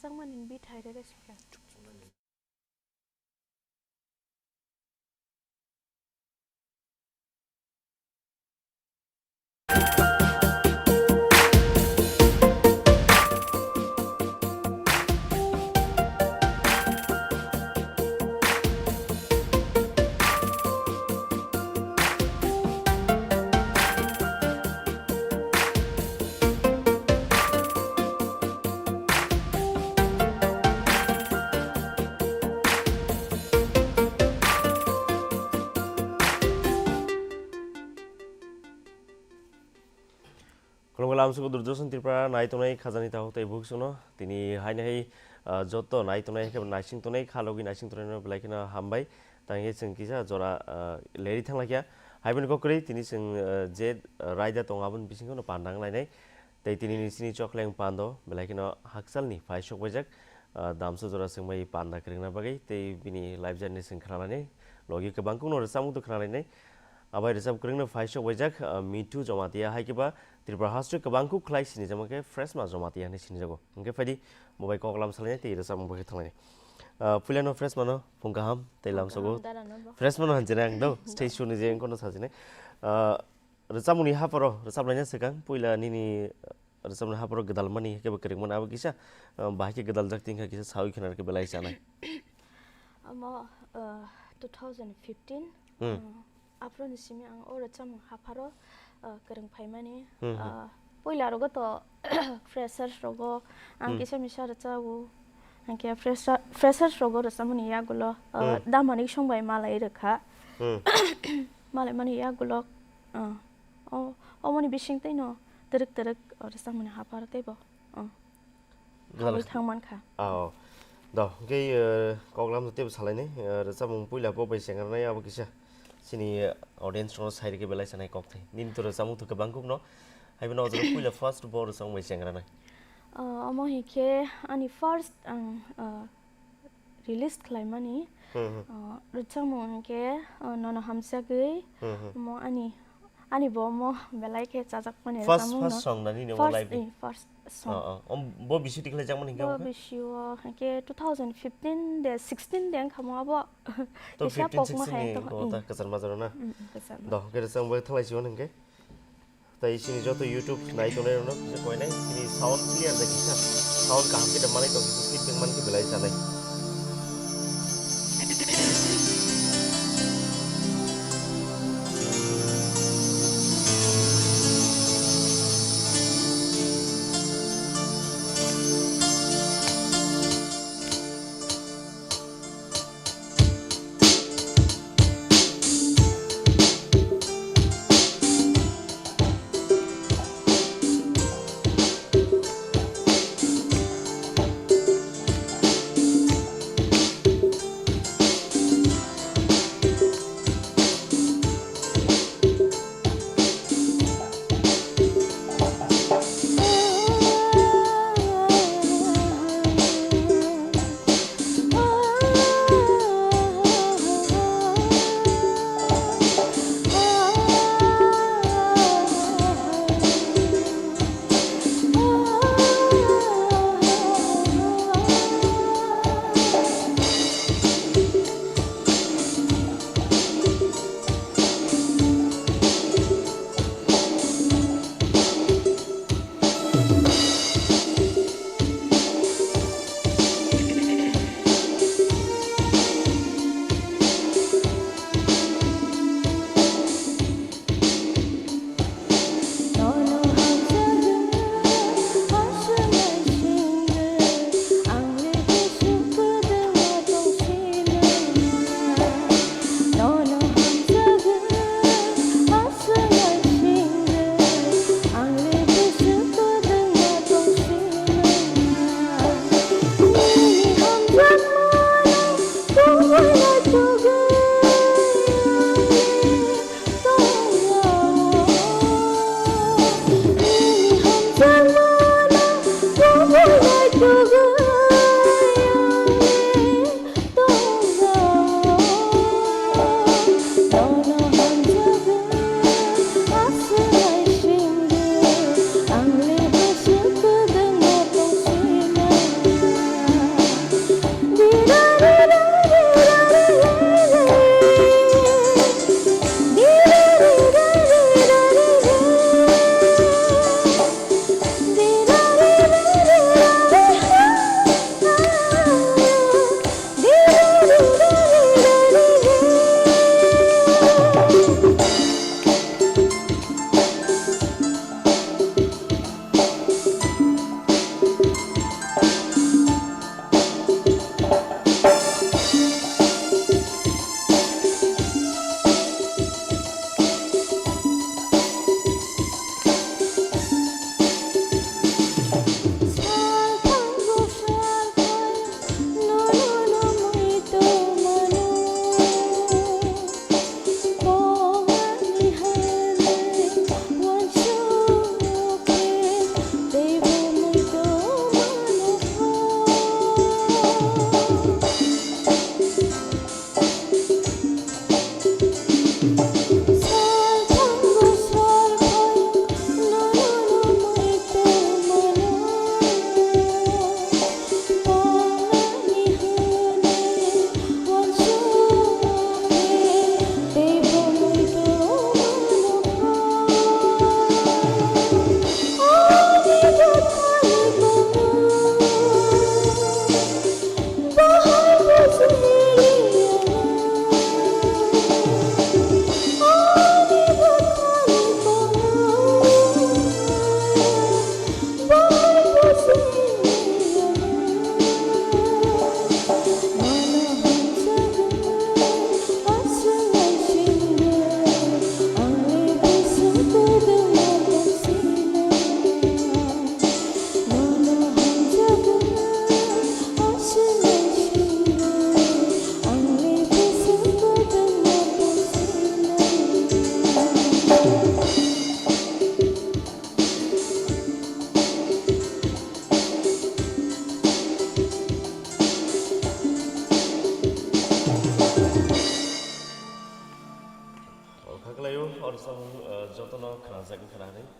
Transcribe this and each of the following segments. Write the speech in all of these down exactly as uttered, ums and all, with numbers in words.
Changmani bithai rega sika. Khulumkha lamsok Doordarshan Tripura nai tongnai khajani takhuk tei bukhuk songno tini haino hai, ah, joto nai tongnai hai khe naising tongnai kha logi naising tongnai no belai kheno hambai. Tangwi chwng kisa jora, ah, leri thanglaikha. Haiboni kok kwrwi tini chwng, ah, je, ah, raida tongo aboni bisingo no panda wnglainai. Tei tini ni chini chokleng pando belai kheno hakchalni phai sok baijak, ah, damsa jora chwng bai panda kwrwngna bagwi tei bini live journey chwng khwnalainai. Logi kwbang kukno rwchapmung tong khwnalainai. Abai rwchap kwrwngno phai sok baijak, ah, Mintu Jamatia hai khe ba Tripura hasteo kwbang kuk khlai sinijakma khe Freshma Jamatia hinwi sinijago. Hwnkhe phaidi bo bai kok lam salainai tei rwchapmung bai khe thanglainai. Ah, puilano Freshmano phung kaham tei lamsogo. Kaham dara no bo. Freshmano hanjinai ang do, stage show ni je wngkha no sajinai. Ah, rwchapmungni hapharo rwchaplaina swkang puila nini rwchapmungni hapharo gwdalmani khe bo kwrwngmani abo kisa, ah, bahai khe gwdaljak tongkha kisa sawi khna rwkhe belai chanai. Omo, ah, two thousand fifteen, Hmm. ah, Aphuru ni simi ang o rwchapmung hapharo, ah, kwrwng phaimani, Hmm, hmm. ah, puila rogo to freshers rogo ang Hmm. kisa misa rwchapmung, ang khe fresher-, freshers rogo rwchapmani yagulo, ah, Hmm. damani song bai malai rwkha. Hmm. Malai mani yagulo, ah, o, omoni bising tei no twrwk twrwk, ah, rwchapmani hapharo teibo, ah. Gwdal Hamwi thang mankha. Ah, oh. Do, hwnkhe, eh, kok lam teibo salainai, eh, rwchapmung puila bo bai chengranai abo kisa. Chini, eh, audience rokno sai rwkhe belai sanai kok thai. Nini to rwchapmung to kwbang kukno. Haibono o jaga puila first bo rwchapmung bai chengranai. Ah, omo hinkhe ani first ang, ah, release khlaimani, Hmm, hmm. ah, rwchapmung hinkhe, ah, Nono Hamjagwi, Hmm, hmm. omo ani Ani bo omo belai khe chajakmani First, rwchapmung first no. Song na nini omo First, live ni? Eh, first song. Oh, oh. Om, bo bisi tikhlai jakmani hinkhe Bo omo khe? Bisi o hinkhe two thousand fifteen de, sixteen de wngkha mo abo. To kisa fifteen, pokma sixteen hai ni to, ko ta eh. Kwchar majaro na? Mm, mm, kwchar ma. Do, khe rwchapmung bai thalai siyo hinkhe. Tai chini joto YouTube nai tongnai rokno kisa koinai, chini sound clear da kisa. Sound kaham khe da manai tong kisa, sleep tong man khe belai sanai.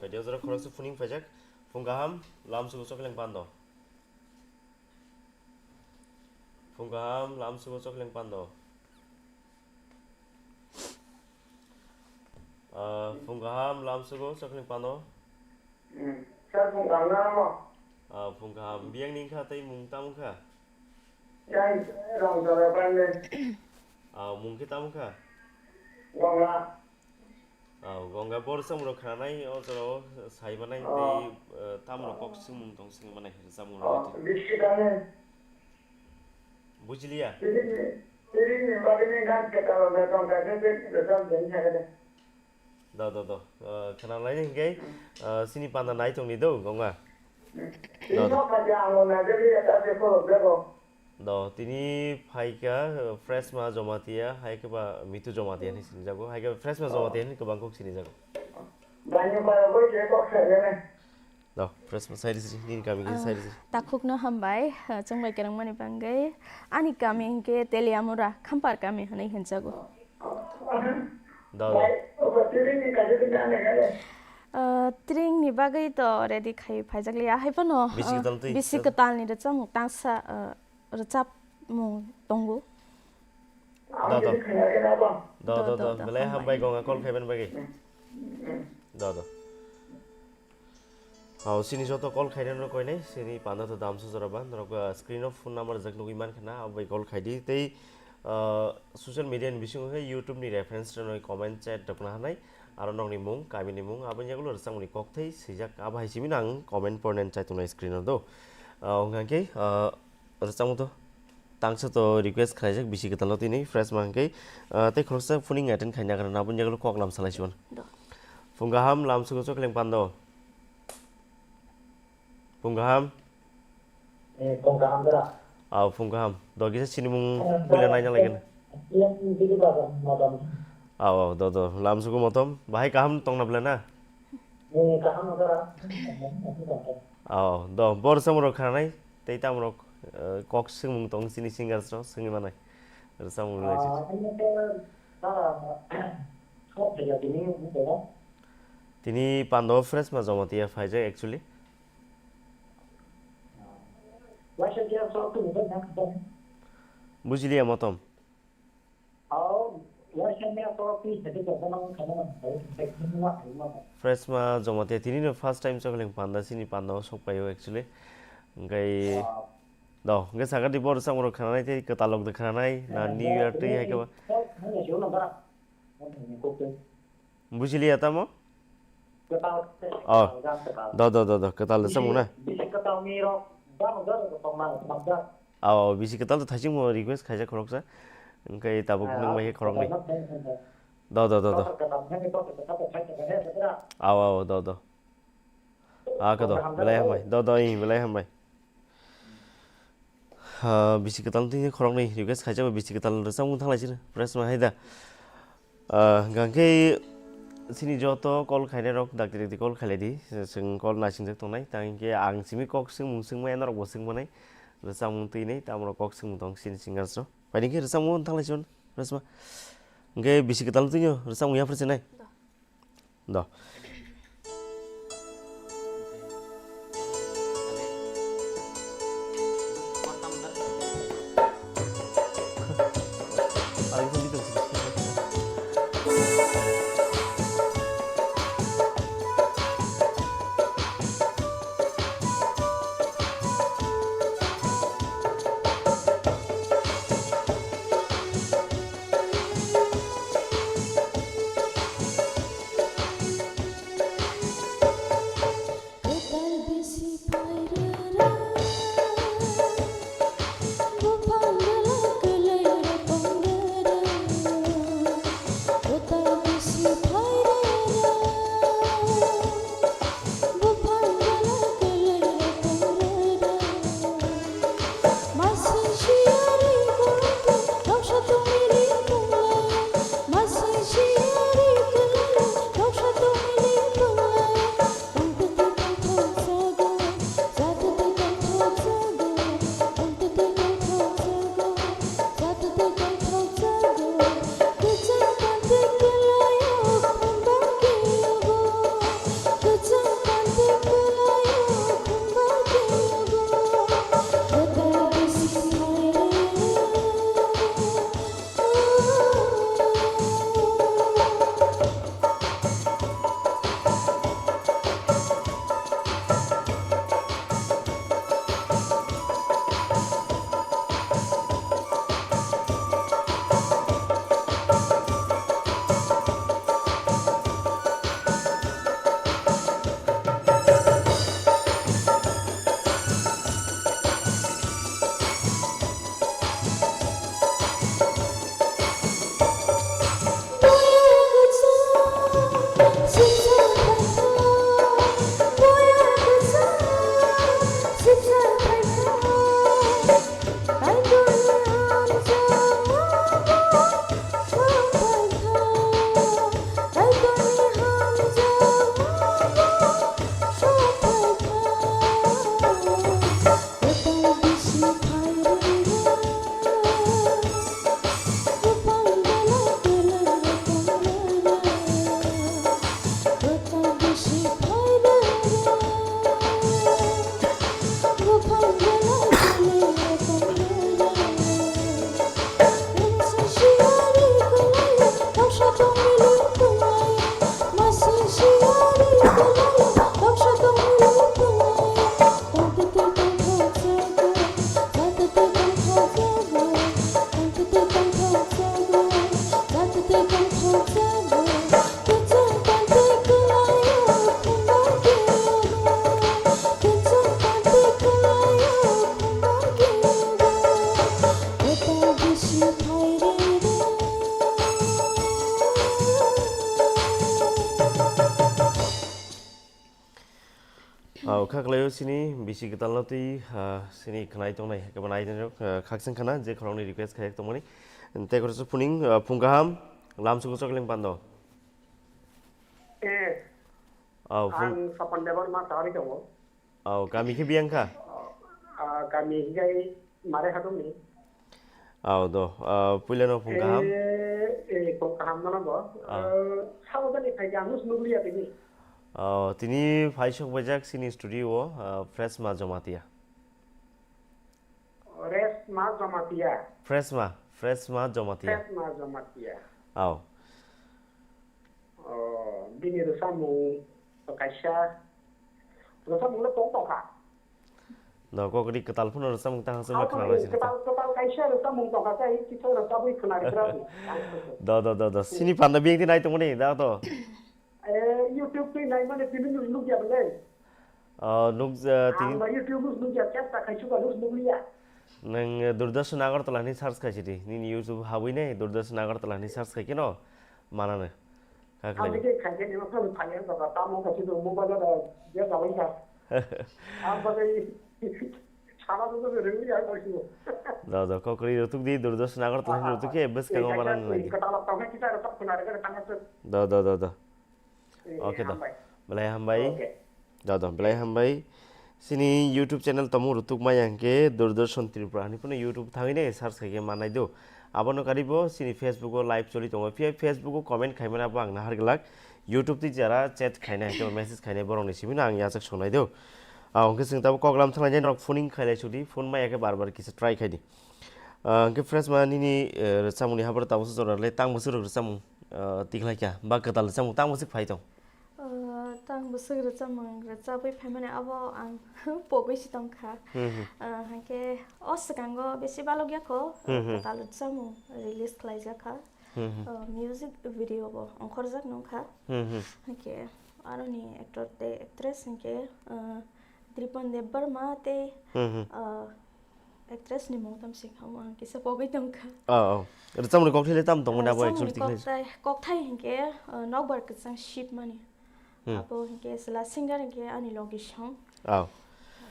Phaidi o jora khoroksa phuning phaijak. Phung kaham, lamsugo chokleng pando. Phung kaham, lamsugo chokleng pando. Ah, phung kaham, lamsugo chokleng pando. Hmm. Sir, phung kaham na mo? Ah, phung kaham. Biyang ni wngkha tei mung tamo wngkha? Yang rong jora pande. Ah, mung khe tamo wngkha? Gongla. Ah, Gongga, bor samung rok khananai o jora o sai manai. Ah. Tei, eh, tamo rok kok swngmung tong swngwi manai samung rok. Ah, bisi dane. Bujiliya? Tini, tini ni bagwi ni gan khe talo na tong ka khe khe result den kha khe. Do, do, do. Ah, khana lai ni hingke, ah, sini panda nai tong ni do, Gongga. Do, do. Ino kha ja ang na de ya ta de ko de ko. Do, tini phaikha, eh, Fresma Jamatia, hai khe ba Mitu Jamatia hinwi sinijago, hai khe Fresma Jamatia hinwi kwbang kok sinijago. Bani para boi khe kok sajane. Do, Fresma sai risi, nini kami khe sai risi. Ah, takhukno hambai, eh, chwng bai kereng mani bangwi. Ani kami hinkhe Teliamura, Khampar kami hinwi hinjago. Do, do. Bai, obo tring ni kaisa twi nang nai kale. Ah, tring ni bagwi to ready khai phaijak liya, hai phano, bisi ah, kwtal twi. Bisi kwtal ni rwchapmung tangsa, ah, rwchapmung tongo. Do, do. Do, do, do, do, do. Belai hambai Gongga call khaiben bagwi. Do, do. Hao, sini joto call khainai norok koinai, sini panda to dam sujora ba, norok, ah, screen o phone number jak nugwi mankha na, abo bai call khaidi. Tei, ah, social media ni bisingo khe YouTube ni reference rwnoi comment chat rwkna hanai, aro nokni mung, kami ni mung, aboni yagulo rwchapmung ni kok thai swijak, abo hai simi no ang comment pornai chai tongnai screen o do. Ah, wngkha khe, ah, Rwchapmung to tangsa to request khlaijak bisi kwtal no tini Fresma hwnkhe, ah, tei khoroksa phuning attend khaina kwrwng aboni yagulo kok lam salai siwan. Do. Phung kaham, lamsugo chokleng pando. Phung kaham. Eh, phung kaham dara. Aw, phung kaham. Do kisa sinimung, eh, puila naina lai kena. Yang tini ba modom. Aw, aw, do, do. Lamsugo motom. Bahai kaham tongna bwla na? Eh, kaham dara. Aw, do. Bor samung rok khanai. Tei tamrok, eh, kok swngmung tong chini singers rok swngwi manai. Rwchapmung rwlai. Ah, tini khe, ah, kok thaiya tini, tini khe? Tini pando Fresma Jamatia phaijak actually. Ah. Waisa khe sok tini khe nang khe? Bujiliya motom. Fresma Jamatia tini no first time chokleng panda sini panda o sok paio actually. Hingkai, do, hingke sakha di bor samung rok khananai tei kwtal rok de khananai na New Year twi hai khe ba. Bujiliya tamo? Kwtal, oh, kwtal, jang kwtal. Do, do, do, do, kwtal de samung na? Bisi, bisi kwtal ni rok, jang jang rok tong nang, tong jang. Aw, bisi kwtal to thaising mo request khaijak khoroksa. Wngkhe tabuk nwng bai khe khoroknwi. Kwtal no thaising mo. Do, do, do, do. Kwtal kwtal, nang kwtal kwtal, kwtal khaijak khe, kwtal. Aw, aw, do, do. Ah, kwtal. Kwtal hamjak belai o. Hambai. Do, do, ih, belai hambai. Ah, bisi kwtal twi khoroknwi request khaijak, bisi kwtal rwchapmung thanglai sino. Press ma hai da. Ah, hwnkha khe sini joto call khainai rok, dakti dakti call khailai di. Chwng call naisingjak tongnai. Tang hinkhe ang simi kok swngmung swngmaya norok bo swngmanai. Rwchapmung twi nai, tamo rok kok swngmung tong sini singers rok. Phaidi khe rwchapmung thanglai sino. Press ma. Hinkhe bisi kwtal twi rwchapmung yapharwi sinai. Do. Au, kha khlaio sini bisi kwtalno twi, ah, sini khnai tongnai, hakhe bo nai tongnai, ah, khakchang khna je khoroknwi request khaijak tongmani. Tei khoroksa phuning, ah, phung kaham, lamsugo chokling pando. Eh, Au, phung ang Sapan Debor ma tawari tongo. Au, kami khe biyang kha? Ah, kami higai Mare Hadongni. Au, do, ah, puilano phung kaham. Eh, eh, phung kaham nono bo. Au. Eh, sabo jani phai ang nus nukliya tini. Au, tini phai sok bajak sini studio o, ah, Fresma Jamatia. Resma Jamatia. Fresma, Fresma Jamatia. Fresma Jamatia. Au. Oh, bini rwchapmung kaisa rwchapmung le tong tongkha. No, kok ri kwtal phano rwchapmung tang hachwk ma khna rw sini. Kwtal, kwtal kaisa rwchapmung tongkha, tei kisa rwchapwi khna rwkra. Do, do, do, do. Sini panda biyang di nai tongmani, da to. Eh, YouTube twi nai mani tini nuk, nuk ya bele. Oh, nuk, eh, tini. Ang ba YouTube nuk, nuk ya, kya ta khai chuka nuk, nuk ya. Nang, eh, Doordarshan Agartala ni search khai sidi. Nini YouTube habwi nai, Doordarshan Agartala ni search khai keno. Manano. Kakle. Ang dike khai keno, phone phai ang ba, tamo ka chudo mobile da, ya da wai ka. Ang ba dai, chana do do rengli ya ba chudo. Do, do, kokri rutuk di, Doordarshan Agartala ni rutuk ke, bes ka ngomaran lagi. Kata la tamo kita rutuk kuna rega tanga. Do, do, do, do. Eh, okay, do. Hambai. Belai hambai. Okay. Do, do, belai hambai. Sini YouTube channel tamo rutuk maya hwnkhe Doordarshan Tripura hani phano YouTube thangwi nai search khai khe manai do. Abono karibo sini Facebook o live choli tongo. Phiya Facebook o comment khaimani abo ang nahar glak. YouTube twi jara chat khainai hwnkhe message khainai borokni simi no ang yachak songnai do. Ah, hwnkhe chwng tabo koklam thanglai nai norok phoning khailai sudi. Phone maya khe bar bar kisa try khai di. Ah, hwnkhe Fresma nini, eh, rwchapmungni habar tabuksa jora le tang bwswk rok rwchapmung, ah, tikhlai kha ba kwtal rwchapmung tang bwswk phai tong? Ah, tang bwswk rwchapmung rwchapwi phaimani abo ang pogwi si tong kha. Hmm, hmm. Ah, hwnkhe o swkango besi balok ya kho, Hmm, hmm. kwtal rwchapmung release khlai jak kha. Hmm, hmm. Ah, music video bo ongkhorjak nung kha. Hmm, hmm. Hwnkhe aroni actor tei actress hwnkhe, ah, Dripan Debbarma tei, Hmm, hmm. ah, Actress ni mung tam sing kha, ang kisa pogwi tong kha. Oh, oh. Rwchapmungni kokthai le tam tong mani abo Rwchapmungni actually tikhlai. Kokthai, kokthai hinkhe, uh, nokbar kwchang ship mani. Hmm. Abo hinkhe chwla singer hinkhe ani logi song. Oh.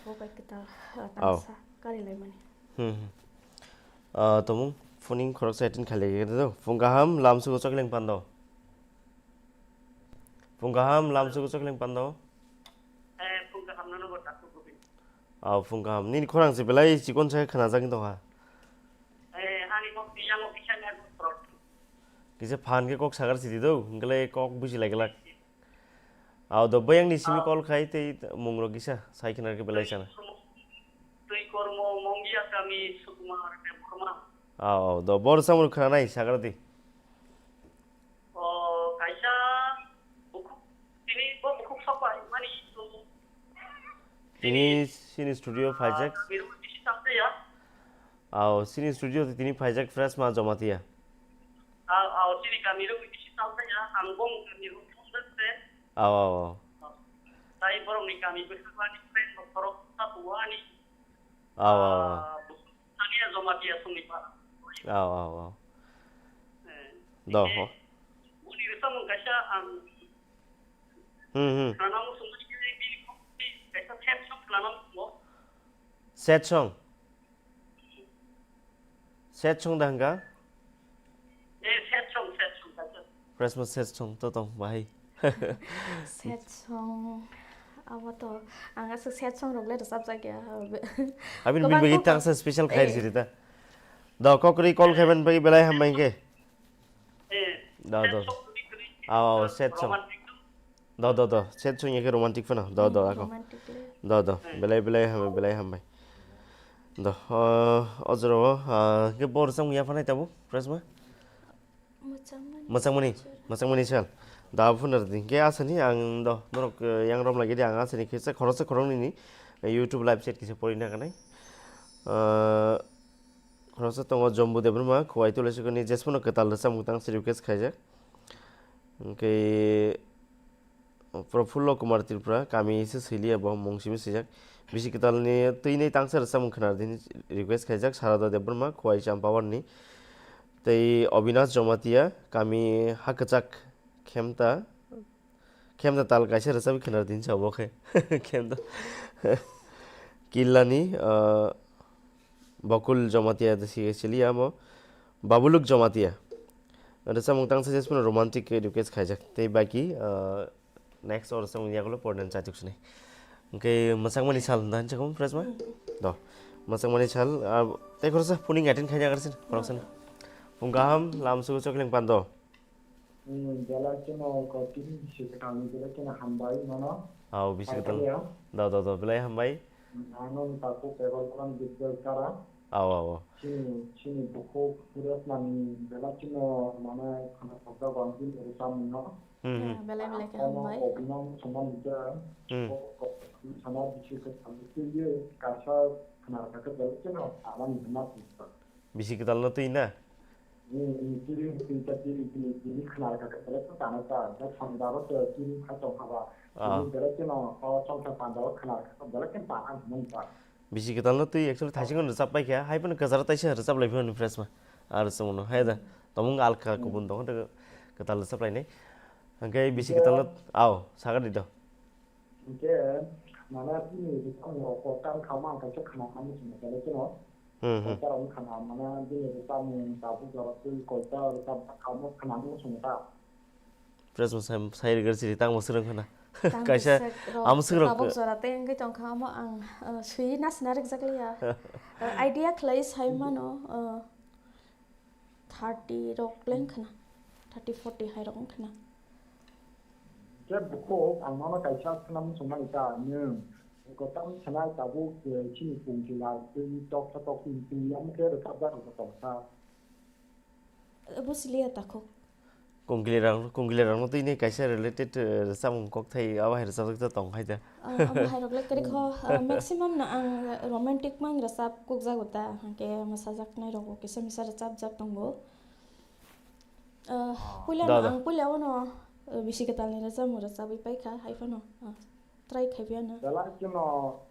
Abo bai kwtal, uh, Oh. tamsa kari lai mani. Hmm, hmm. Uh, tomung phoning khoroksa attend khailai khe do. Phung kaham lamsugo chokling pando. Phung kaham lamsugo chokling pando. Eh, phung kaham nono bo takhuk gubin. Oh, phung kaham. Nini khorang se belai chikon se khna jagwi tongkha. Eh, ani kok tiyang o kisa ni kok rok. Kisa phan khe kok sagar sidi do, hwnkhe kok buji lai glak. Aw do, bayang ni simi Ah. call khai tei mung rok kisa sai khna khe belai sana. Twi kormo Mongia kami Sukumar Debbarma. Aw, aw, do, bor samung khna nai sagar di. O, kaisa bukhuk, tini bo bukhuk sok bai mani. Tini sini studio phaijak. Miru bisi tang ya. Aw, sini studio tini phaijak Fresma Jamatia. Aw, aw, tini kami ro bisi tang ya. Ang bong kami ro phone de. Aw, aw, aw. Tai borok ni kami bwswk ani friend rok borok ta buani. Aw, aw, aw. Ah, bukhuk tani ya Jamatia songni para. Aw, aw, aw. Eh, Do, ike ho. Buni rwchapmung kaisa ang Hmm, hmm. Khwnanamo song bini kaisa sad song khwnanamo song. Sad song? Sad song da hwnkha? Eh, sad song, sad song, sad song. Christmas sad song to tong bahai. Sad song, abo to ang aswk sad song rok le rwchapjak ya. Abini bagwi tang sa special khair siri ta. Do kokri call khaiman bagwi belai hambai hwnkhe. Eh, Do, do. Aw, aw, sad song. Do, do, do. Sad song yakhe romantic phano. Do, do, ako. Romantic le. Do, do. Belai, belai hambai, belai hambai. Do, o, o jora o, ah, ke bor song ya phanai tabu, Fresma? Mwchangmani. Mwchangmani, mwchangmani sal. Da phone rwdi. Ke asani ang do, norok, eh, yang rom lagi di ang asani kisa khoroksa khoroknwi ni, eh, YouTube live chat kisa pori na kanai. Eh, Khoroksa tongo Jombu Debbarma, Khowai Tulashikhani, jesphano kwtal rwchapmung tang se request khaijak. Hwnkhe Profullo Kumar Tripura, kami se swiliya bo mung simi swijak. Bisi kwtalni twinwi tangsa rwchapmung khwna rwdi hwnwi request khaijak. Sarada Debbarma, Khowai Champawarni. Tei Obinash Jamatia, kami Hakwchak Khemta. Khemda tal kaisa rwchapwi khwna din sa obo khe. Khemda. Killani, ah, Bakul Jamatia de si chili amo. Babuluk Jamatia. Rwchapmung tangsa jesmano romantic request khaijak. Tei baki, ah, next o rwchapmung yagulo pornen chaituk sinai. Hwnkhe mwchangmani sal da hinsa kho fresh ma? Do. Mwchangmani sal, ah, tei khoroksa phuning attend khaina agarsin, khoroksa ni. Phung kaham, lam sugu chokling pando. Hmm, belai kheno kotini bisi kwtalni belai kheno hambai nono. Aw, bisi kwtal. Paikariya. Da, da, da, belai hambai. Ano ni takhuk table koran bidal kara. Aw, aw, aw. Chini, chini bukhuk resmani belai kheno mane khana khokda bangsin rwchapmung no. Hmm, hmm. Ya, belai belai khe hambai. Obinam saman ja. Hmm. Sana bisi kwtalni twiwi kaisa khana khe belai kheno abang hwnma. Bisi kwtal no twi na? Ni, ni tiri, ni ta tiri, ni tiri khna ka ka tele ta na ta, ta thang da ro ta tiri kha tong kha ba. Ah. Ni bere ke no, o chong ta pan da ro khna ka ka bere ke ta an mon ta. Bisi kwtal no twi actually thaising no rwchap pai kha, hai phano kwcharo taisa rwchap lai phano fresh ma. Ar chwng no hai da. Tomung alka kubun dong ta kwtal rwchap lai nai. Hwnkhe bisi kwtal no, aw, sagar di do. Hwnkhe, mane, chini rwchapmung rok ko tang kha ma ang kaisa khna ma muchung khe le chwng. Hmm, hmm. Koita rok wngkha na, mane, bini rwchapmung tabuk jora twi koita rwchap kha ma khna ma muchung ta. Fresh mo sai, sai rwgwr siri tang mo swrwng khna. Tang kaisa bwswk rok amo swrwng tabuk jora tei wngwi tong kha, amo ang, uh, swi na sina rwkjak liya. Uh, idea khlai sai mano, uh, thirty rok leng khna, thirty, forty hai rok wng khna. Je bukhuk ang nono kaisa khna muchung mani ta, nwng kotor sanai tabuk, eh, chini pungkila twi toksa toksa twi yam khe rwchapjak rok tongsa. Abo siliya takhuk. Kungkila rok, kungkila rok no twi ni kaisa related, eh, rwchapmung kok thai abo hai rwchapjak tong hai da. Ah, amo hai rok le kwrwi kho, ah, maximum no ang romantic mang rwchap kukjago ta, hwnkhe mwsajaknai rok bo kisa misa rwchapjak tongo. Ah, puila no da, da. Ang puila o no, ah, bisi kwtal ni rwchapmung rwchapwi paikha, hai phano, ah, try khai phiyano. Belai kheno,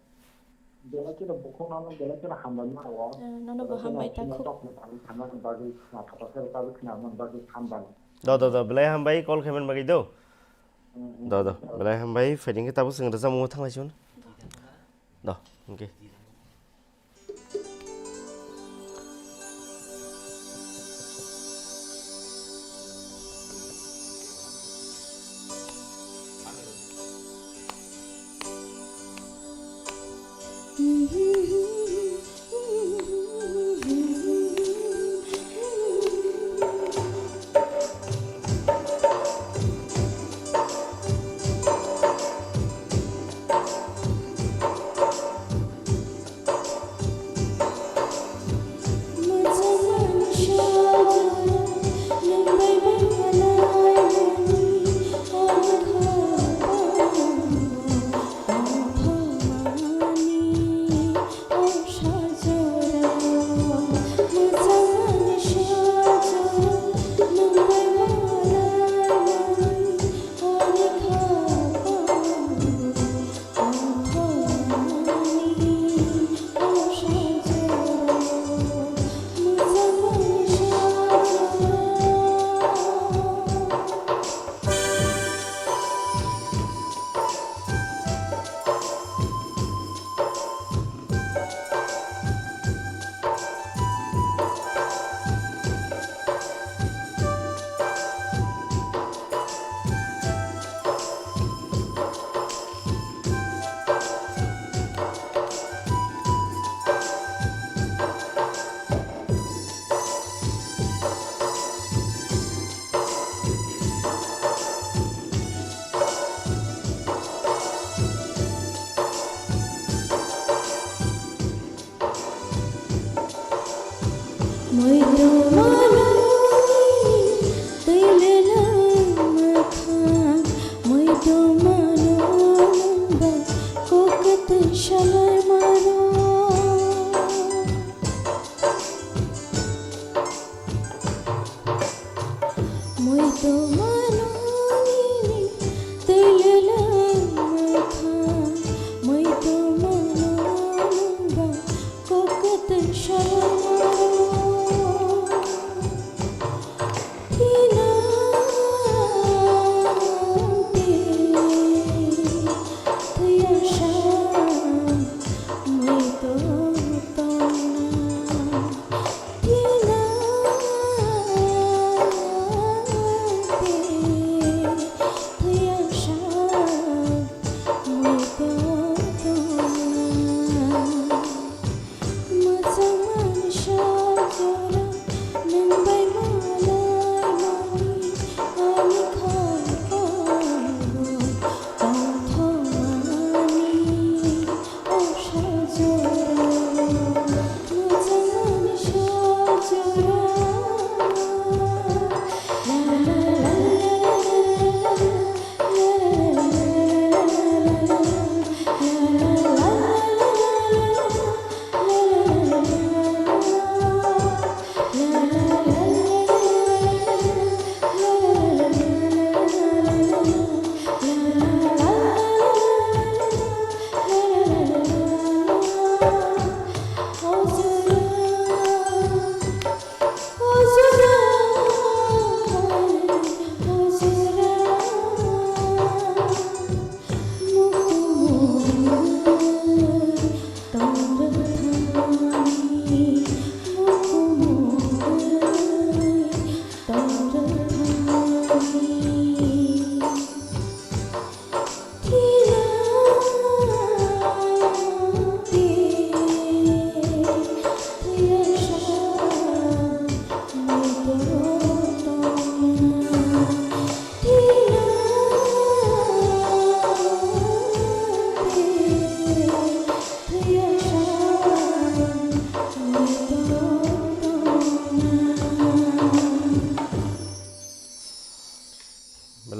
belai kheno bukhuk no, belai kheno hambai ma o. Eh, nono bo hambai ta khuk. Belai kheno chini tok ni bagwi thangna ni bagwi, na thapa khe rwchapwi khna man bagwi hambai. Do, do, do, belai hambai call khai man bagwi do. Mm, mm. Do, do, belai hambai, phaiding khe tabuk chwng rwchapmung thang lai si mano. Do, hwnkhe.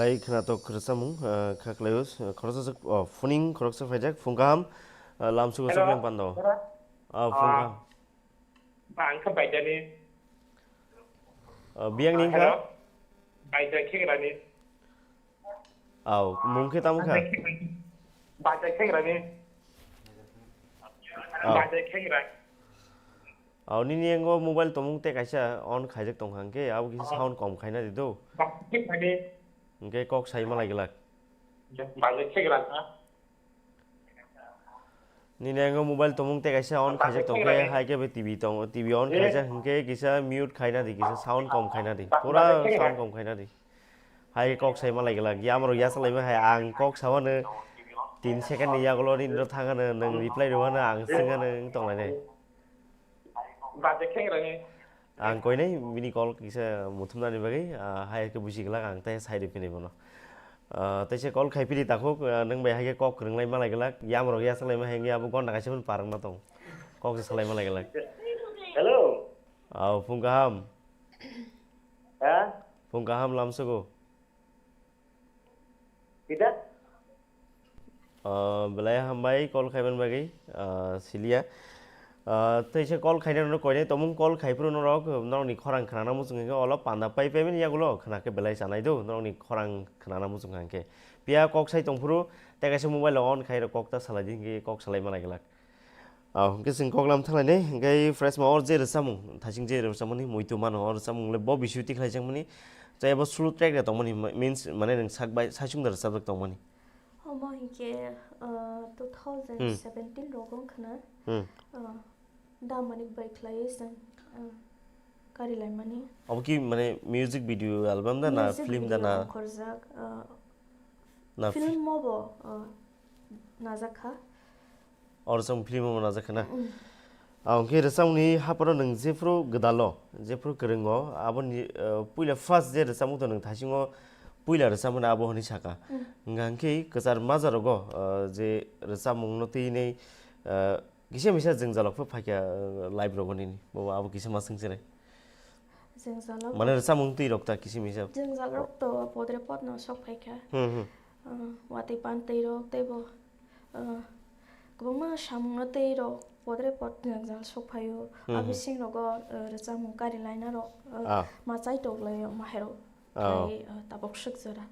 Ai khwnatok rwchapmung, ah, kha khlaio, ah, khoroksa swk, oh, phuning khoroksa phaijak, phung kaham, ah, lamsugo Hello. Choklang pando. Hello. Ah, phung Ah. kaham. Ba ang kha baidani. Ah, biyang Ah, ning kha? Hello. Baidai khegrani. Aw, mung khe tamo kha? Baidai khegrani. Aw. Baidai khegrani. Aw, nini yango mobile tongmung tei kaisa on khaijak tong kha, hwnkhe abo kisa sound kom khaina di do. Ba khe mani. Hwnkhe kok sai malai glak. Ba le khe gra kha. Nini yango mobile tongmung tei kaisa on khaijak tong khe, hai khe be T V tong, T V on khaijak hwnkhe kisa mute khaina di, kisa sound kom khaina di. Pura sound kom khaina di. Hai kok sai malai glak. Yamrok yasa lai hai ang kok sawano tin second ni yagulo nini ro thangano nwng reply rwano ang swngano wng tong lainai. Ba je khe gra ni. Ang koinai bini call kisa muthumnani bagwi, ah, hai khe buji glak ang tei sai rwphini bono. Ah, teisa call khai phili takhuk, ah, nwng bai hai khe kok kwrwng lai malai glak, yamrok yachak lai ma hai wngya abo gonda kaisa phano par wngma tong. Kok se salai malai glak. Hello. Aw, phung kaham. Ha? Phung kaham lamsugo. Kita? Ah, belai hambai call khaiman bagwi, ah, siliya. Ah, teisa call khaina norok koinai tongmung, call khai phuru norok, norokni khorang khnana muchung hwnkhe olo panda pai pai mani yagulo khna khe belai chanai do, norokni khorang khnana muchung hwnkhe. Piya kok sai tong phuru, tei kaisa mobile on khai rok kok ta salai di hwnkhe kok salai malai glak. Ah, hwnkhe chwng kok lam thanglainai, hwnkhe fresh ma or je rwchapmung, thasing je rwchapmani, muitu mano o rwchapmung le bo bisio tikhlai jakmani, tei bo slow track de tongmani, means, mane nwng sak bai, saichung da rwchapjak tongmani. Omo hinkhe, uh, two thousand seventeen Hmm. rogo wngkha na, Hmm. uh, da manik bai khlaiwi chwng, uh, kari laimani. Obo ki mane music video album da na Music film da video na? Ongkhorjak, uh, Na film obo, uh, najak kha. Oro chwng film o najak kha na? Mm. Ah, hwnkhe rwchapmungni haphano nwng jephru gwdalo, jephru kwrwngo, aboni, ah, puila first je rwchapmung to nwng thaisingo puila rwchapmani abo hwnwi saka. Mm. Hwnkha hwnkhe kwchar majarogo, ah, je rwchapmungno twi nai, ah, kisa misa jwngjalrok phaikha, ah, live rogo nini, bo abo kisa ma swngchare. Jwngjalrok Mane rwchapmung twi rok ta kisa misa. Jwngjalrok to podre podno sok phaikha. Hmm, hmm. Ah, watwi pan twi rok tei bo, ah, kwbangma samungno tei rok podre pod jwngjal sok phaio. Hmm, hmm. Abising rogo, ah, rwchapmung kari laina rok, ah, Ah. ma chai tok laio, ma hai rok Ah. khlai, ah, tabok swk jora.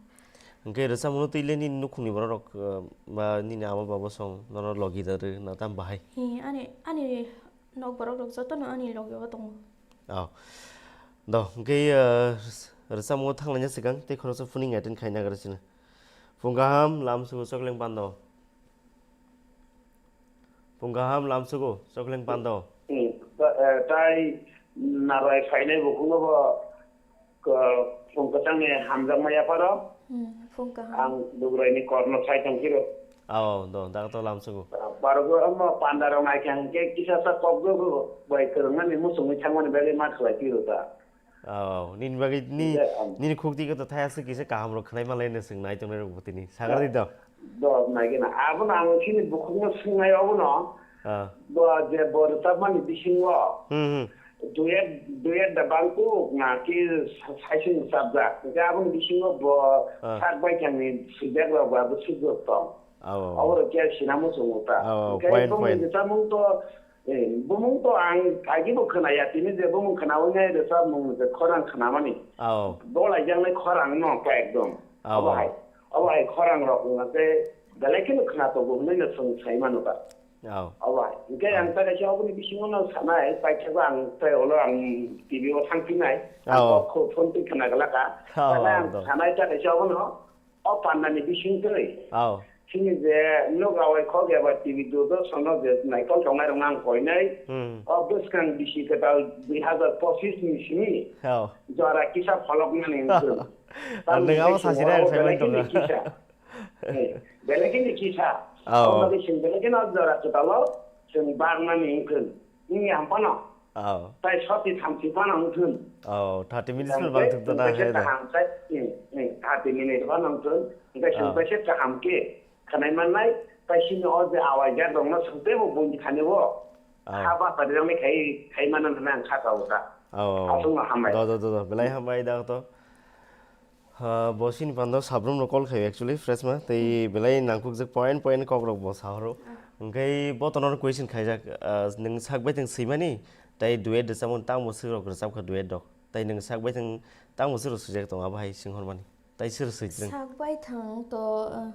Hwnkhe rwchapmungno twi le nini nukhungni borok rok, ah, ba nini ama baba song nono logi da rw na tam bahai? Hi, ani, ani nok borok rok jotono ani logi o tongo. Oh. Do, hwnkhe, ah, rwchapmungo thanglaina swkang tei khoroksa phuning attend khaina nagra sino. Phung kaham, lamsugo chokleng pando. Phung kaham, lamsugo chokleng pando. Hmm, ta-, eh, tai narai phainai bukhukno bo, ko-, phung kwchangni hamjakma yapharo. Hmm, phung kaham. Ang Dugraini korno sai tongphiro. Ao, do, dak to lamsugo. Barogo omo panda rok naikha hwnkhe kisa sa kokgo bai kwrwngmani muchungwi thangmani bagwi ma khlai phiro ta. Ao, nini bagwi ni, Nini khukti khe to thaya se kisa kaham rok khwnai malai no swng nai tongnai rok bwtwi ni. Sagar di do. Do, naigena. Abono ang chini bukhukno swngnai obono. Ah. Bo je bo rwchapmani bisingo Hmm, hmm. duet, duet da bangkuk na ki sa-, saisung rwchapjak. Hwnkhe aboni bisingo bo Ah. sak baithangni swijak rok ba bo swijak tong. Ao, ao. Obo rok khe sina muchungo ta. Ao, ao, Hwnkhe point, bumung point. rwchapmung to, eh, bumung to ang agi bo khwnaya tini je bumung khwnawi nai rwchapmung je khorang khwnamani. Ao. Bo laijaknai khorang no khe ekdom. Ao, Obo ao. hai, obo hai khorang rok wngkha tei belai kheno khwnatok bo hwnwi no chwng sai mano ta. Ao. Obo hai. Hwnkhe Ao. ang ta kaisa oboni bisingo no sanai, paithago ang tei ulo ang T V o thangphinai. Ang Ao. kok kho phone twi khwna glak kha. Ao, Belai ao, ang do. sanai ta kaisa obono, o pandani bising twi. Ao. Chini je nuk awai khok eba T V Doordarshan no je naikol tongnai rok ang koinai. Hmm. O bwskang bisi kwtal dui hazar pochis ni simi Ao. jora kisa pholok nani wngkhe. Ang Tamni nwng abo hwnkhe sasira chwng ang abo sai belai mani kheno tongkha. kisa. Eh, belai kheno kisa. Ao. Omo bagwi chwng belai kheno jora kwtalo chwng bakmani wngkhe. Wngya phano. Ao. Tai soti thamchi phano wngthun. Ao, thirty minutes Ang phano tei bangthuk tong na, chwng kaisa hai da. kaham sai, hmm, hmm, thirty minute phano wngthun. Hwnkhe chwng Ao. kaisa kaham khe khwnai mannai, tai sini o je awai jak rokno chwng teibo buini thani bo. Ao. Kha bachari rokni khai, khai mano hwnwi ang kha chao ta. Ao, ao. Aswkno hambai. Do, do, do, do. Belai hambai da to. Ha, bo sini pando sabrum no call khai actually, fresh ma. Tei belai nangkuk jak point point kok rok bo sahoro. Hwnkhe bo tono question khaijak, ah, nwng sak bai thang swimani, tei duet rwchapmung tang bo swrok rwchap kha duet rok. Tei nwng sak bai thang tang bo swrok swijak tongo abo hai sing hormani. Tei swrok swijak. Sak bai thang to, ah,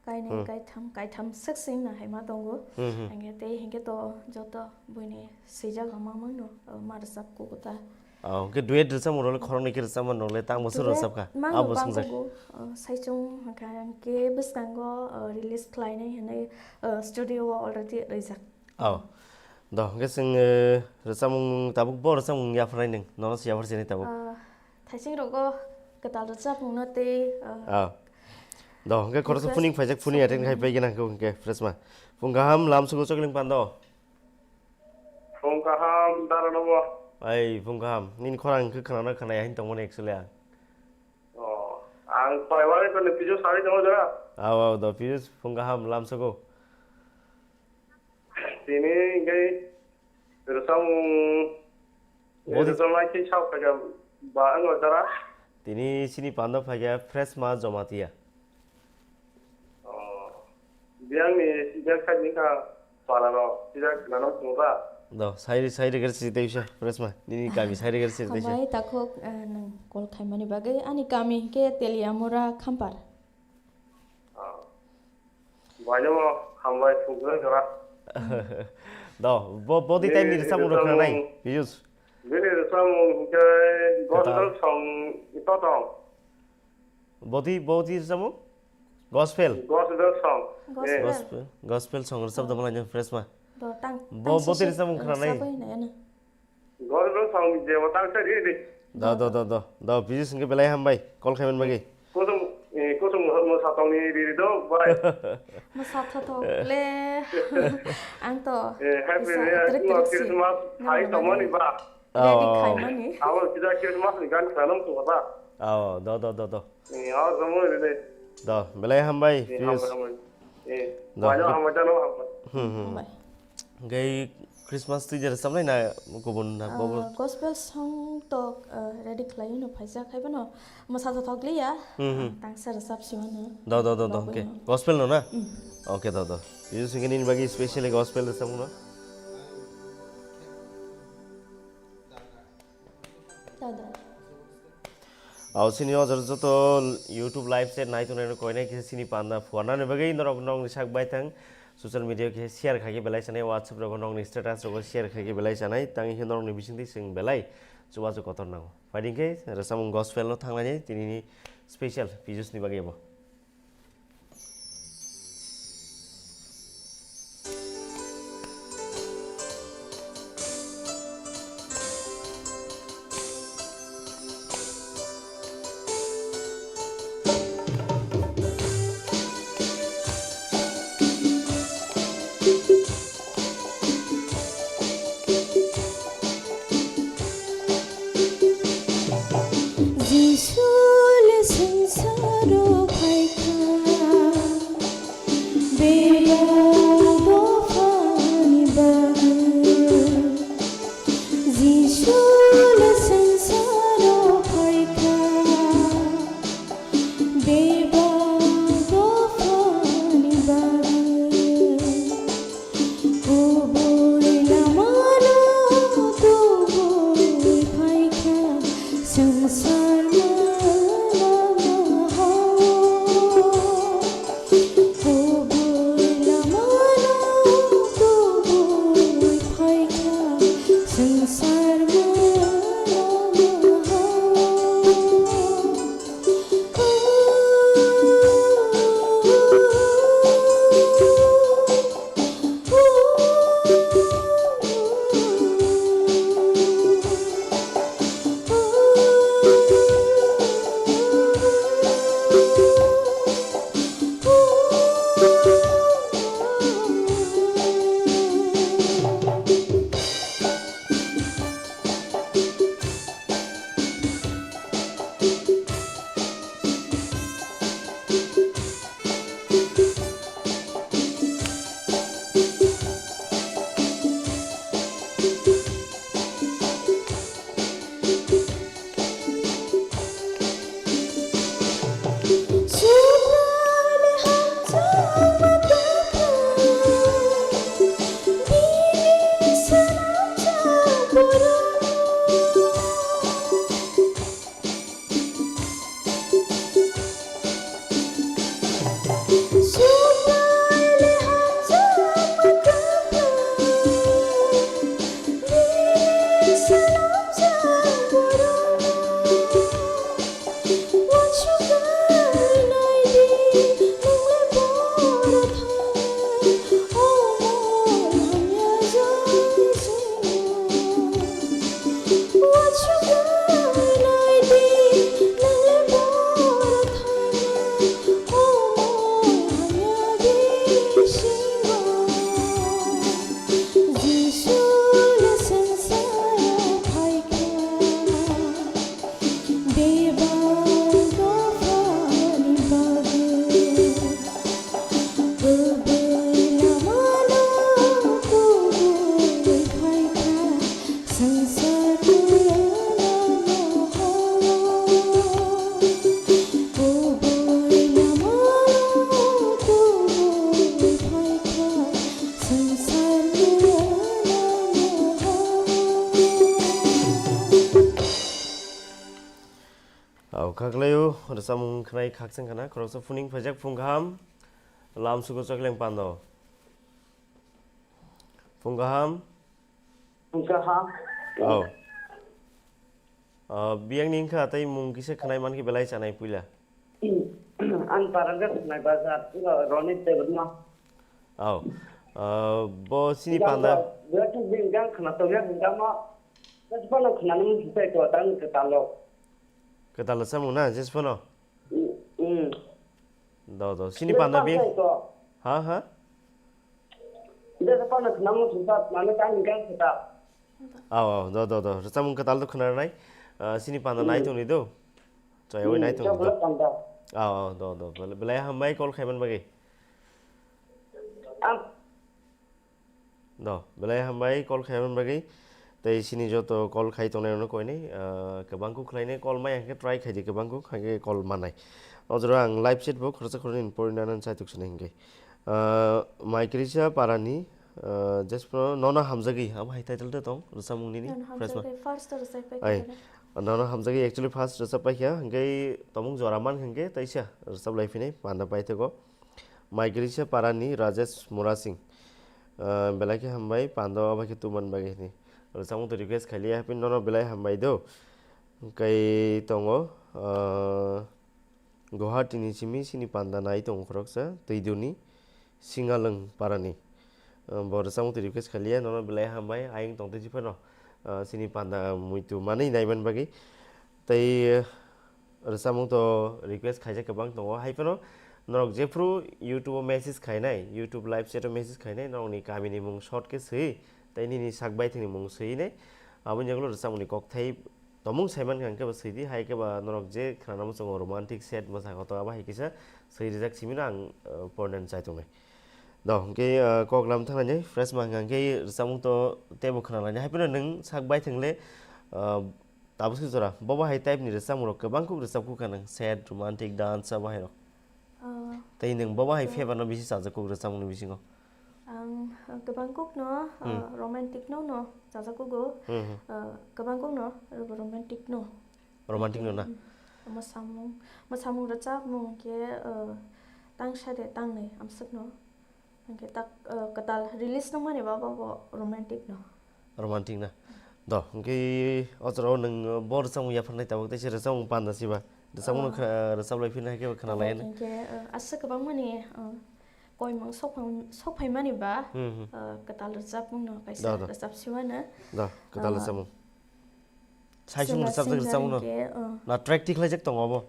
kainwi, hmm, kaitham, kaitham swk swngna hai ma tongo. Hmm, hmm. Hingke tei hingke to joto buini swijak rok ma mangno, o, ma rwchap kukuta. Oh, hingke duet rwchapmung rok le khoroknwi khe rwchapmani rok le tang bosor duet rwchap kha? Mangno abo bang swngchar kuku, o, saichung hingka hingke bwskango, o, release khlainai hinwi, o, studio o already rwjak. Oh. Do, hingke chwng, eh, rwchapmung tabuk bo rwchapmung yapharnai nwng, nono se yaphar sinai tabuk. Ah, thaising rogo kwtal rwchapmungno tei, ah, ah. Do, hingke khoroksa request phuning phaijak, phuni attend khai pai gana hingke, hingke fresh ma. Phung kaham lam sugo chokling pando. Phung kaham dara nobo. Ai, phung kaham. Nini khorang hingke khwnana khwnaya hin tongmani actually ang. Oh, ang khwlaiwani to ni pijo sari tongo jora. Aw, aw, do pijo phung kaham lam sugo. Tini hingke rwchapmung, bodi rwchapmung khe sak phaikha ba wngkha dara? Tini sini pando phaikha fresh ma Jamatia. Oh. Biyangni biyang khai wngkha para rok, sijak khwnano chwngkha. Do, sai, sai rwgwrsi tei bisa, fresh ma. Nini kami sai rwgwrsi tei bisa. Hambai takhuk, eh, nwng call khaimani bagwi. Ani kami hingke Teliamura Khampar. Ah. Baino mo hambai thukjak jora. Do, bo, bodi time ni rwchapmung rok khwnanai, views. Bini rwchapmung hingke gospel song ito tong. Bodi, bodi rwchapmung? Gospel. Gospel song. Gospel. Eh. Gospel, gospel song rwchap da malai fresh ma. Do tang. Bo, tang bodi sisi rwchapmung khwnanai. Rwchapwi nai ano. Gor no song je bo tang sa ri ri. Da, da, da, da. Da, Piyush hingke belai hambai. Call khaiman bagwi. Kusum, eh, kusum mo satong ni ri ri do, bai. Mo satong le. Ang to. Eh, happy New Year, Christmas hai tomoni ba. Ready khaimani. Abo kisa Christmas ni gan khanam tu ba. Oh, da, da, da, da. Eh, aw, jomo ri de. Da, belai hambai, eh, Piyush. Hambai, hambai. Eh, da, bai, hambai, jano, hambai. Hmm, hmm. Hambai. Hingke Christmas twi je rwchapnai na kubun na, ah, bobo? Gospel song to, ah, ready khlaiwi no phaijak, haiphano mwsa to thokliya, hmm, hmm, ah, tangsa rwchap simano. Do, do, do, do, hingke gospel no na? Hmm. Okay, do, do. Bisu singke nini bagwi specially gospel rwchapmung no? Dada. Aw, sini o jora joto YouTube live chat nai tongnai rok koinai kisa sini panda phuarnani bagwi norok nokni sak baithang social media khe share khaikhe belai sanai, WhatsApp rogo nokni status rogo share khaikhe belai sanai, tangwi khe norokni bisingtwi chwng belai chubachu kotor nango. Phaidi khe rwchapmung gospel no thanglainai tinini special Piyush ni bagwi bo. Jisu le swngcharo phaikha, bebak dophani bagwi. Jisu le swngcharo phaikha, bebak dophani bagwi. Kubui lamano tubui phaikha, swngchar manama hao. Kubui Samung khnai khakchang khana, khoroksa phuning phaijak phung kaham, lam sugo chokleng pando. Phung kaham. Phung kaham. Oh. Ah, biyang ni wngkha tei mung kisa khnai mankhe belai chanai puila. Ang Parangka Swnai Bazar, Ronit Debbarma. Oh. Ah, bo sini panda. Birat bini gang khna tongya hingama. Jesphano khnani mung sisai to tang ketalo. Ketalo samung na, jesphano? Mm, mm. Do, do. Sini panda bing. Ha, ha? Jesphano khnani mung sisai, mane tang gang keta. Aw, aw, do, do, do. Rwchapmung kwtal do khwnarnai. Ah, sini panda nai tongni do. Chaywi nai tongni do. Aw, aw, do, do. Belai, belai hambai call khaiman bagwi. Do, belai hambai call khaiman bagwi. Tei sini joto call khai tongnai rokno koinai, ah, kwbang kuk khlainai call mai hwnkhe try khaidi kwbang kuk hwnkhe call manai. O jora ang live chat bo khoroksa khoroknwi porina nang chaituk sini hwnkhe. Ah, Maikrisa Parani, ah, jesphano nono hamjagwi, abo hai title de tong, rwchapmung nini, nono fresh ma. Hamjagwi, first rwchappai kha. Nono hamjagwi actually first rwchappai kha, hwnkhe tomung jora man hwnkhe taisa rwchaplai phinai, panda paithago. Maikrisa Parani Rajesh Murasing, ah, belai khe hambai, panda abo khe tuman bagwi hwnwi. Rwchapmung to request khailiya, happy nono belai hambai do. Hwnkhe tongo, ah, Guwahati ni simi sini panda nai tongo khoroksa, Twiduni Singalwng Parani. Ah, bo rwchapmung twi request khailiya, nono belai hambai, ayang tong twi phano, ah, sini panda muitu manwi naiman bagwi. Tei, ah, rwchapmung to request khaijak kwbang tongo, hai phano norok jephru YouTube o message khainai, YouTube live chat o message khainai, norokni kamini mung short khe swi, tei nini sak baithangni mung swinai, aboni yagulo rwchapmungni kokthai Tomung saiman kha hwnkhe ba swidi, hai khe ba norok je khwnana muchungo romantic sad mwsa kotor abo hai kisa swi rijak simino ang, uh, pornani chai tongnai. Do, hwnkhe, uh, kok lam thangnaini fresh ma hwnkha hwnkhe rwchapmung to teibo khwnalaini. Hai phano nwng sak bai thwngle, uh, tabuk se jora bobo hai type ni rwchapmung rok kwbang kuk rwchap kuk kha nwng sad, romantic, dance abo hai rok. Ah, tei nwng bobo hai to favour no bisi chajak kuk rwchapmung ni bisingo? Ang, ah, kwbang kuk no, ah, hmm, romantic no no chajakugo. Hmm, hmm. Ah, kwbang kuk no romantic no. Romantic no na? Hmm. Mwsamung, mwsamung rwchapmung khe, ah, tang sade tang nai amswk no. Hwnkhe tak, ah, kwtal release nangmani ba bo romantic no. Romantic na? Do, hwnkhe o jora o nwng bo rwchapmung yapharnai tabuk tei se rwchapmung panda siba. Rwchapmung no, ah, kha-, rwchaplai phirnai khe khwnalai. Hwnkhe, ah, aswk kwbangmani, ah, koimung sokphang-, sokphaimani ba, hmm, hmm, ah, kwtal rwchapmung no kaisa, do, do, rwchap siwano. Do, kwtal, ah, rwchapmung. Saisung rwchapjak rwchapmung no. Hwnkhe, ah, na track tikhlaijak tongo abo?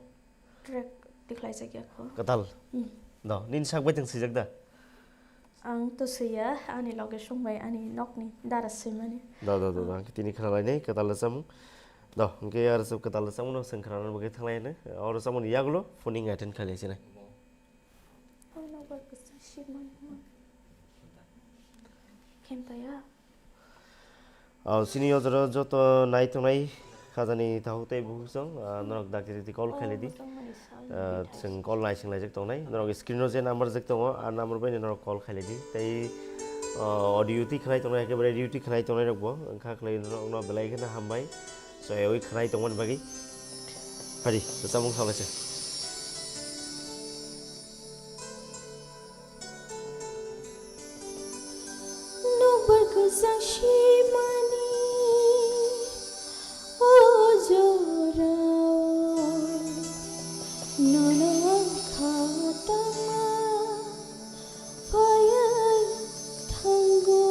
Track tikhlaijak ya kho. Kwtal? Hmm. Do, nini sak bai tong swijak da? Ang to swiya, ani loge song bai, ani nokni dara swimani. Do, do, do, do, hwnkhe tini khwnalainai kwtal rwchapmung. Do, hwnkhe aro kwtal rwchapmung no chwng khwnana bagwi thanglainai. O rwchapmung ni yagulo phoning attend khailai sinai. Khentaya. Ah, sini o jora joto nai tongnai khajani takhuk tei bukhuk song, ah, norok dakti dakti call khailai di. Ah, chwng call naising laijak tongnai. Norok screen o je number rwjak tongo, ah number bai norok call khailai di. Tei, ah, audio twi khwnai tongnai, ekebare audio twi khwnai tongnai rok bo wngkha khlai norok no belai kheno hambai. Soyoi khwnai tongmani bagwi. Phadi, rwchapmung salaisa. Nokbar kwchang simani o jorao nono ang kha tangma phaiwi thango.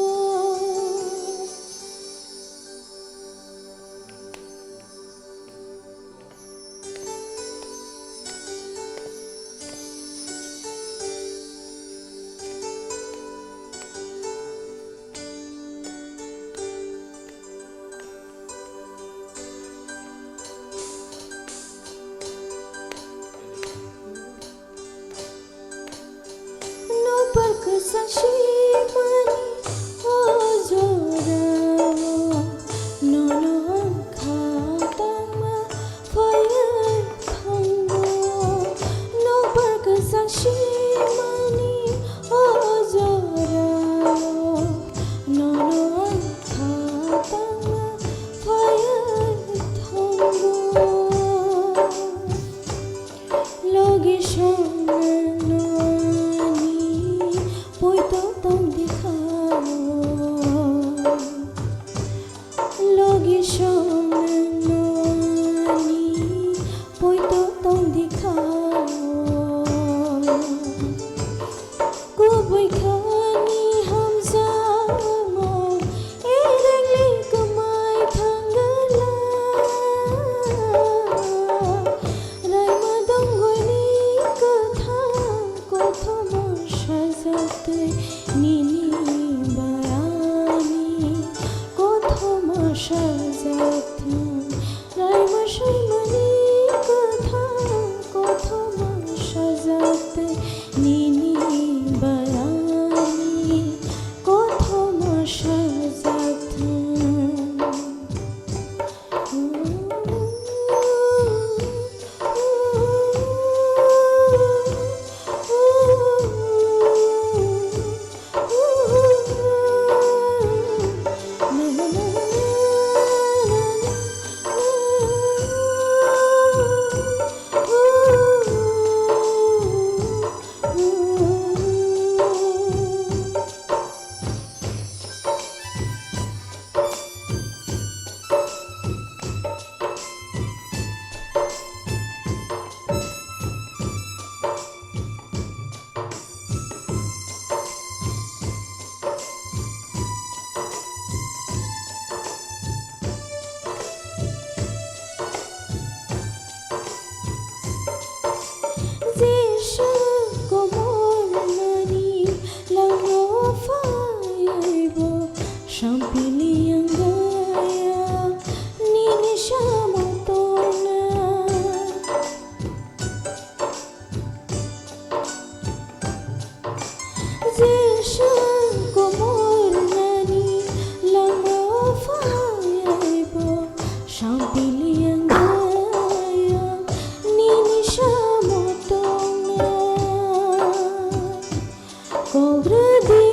Rwdi,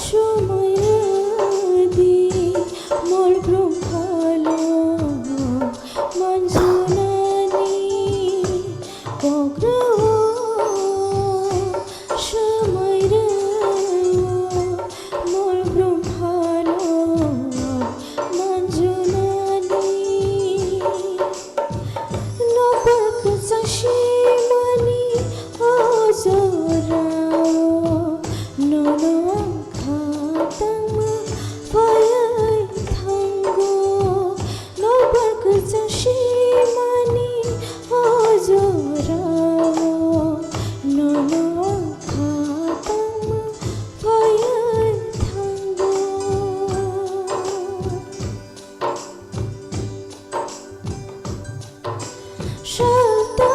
somoi rwdi, mol brum phalo manjunani kok rwo, somoi rwo, mol brum phalo manjunani. Nokbar kwchang simani o jorao, nono ang kha tangma phaiwi thango. Nokbar kwchang simani o jorao, nono ang kha tangma phaiwi thango.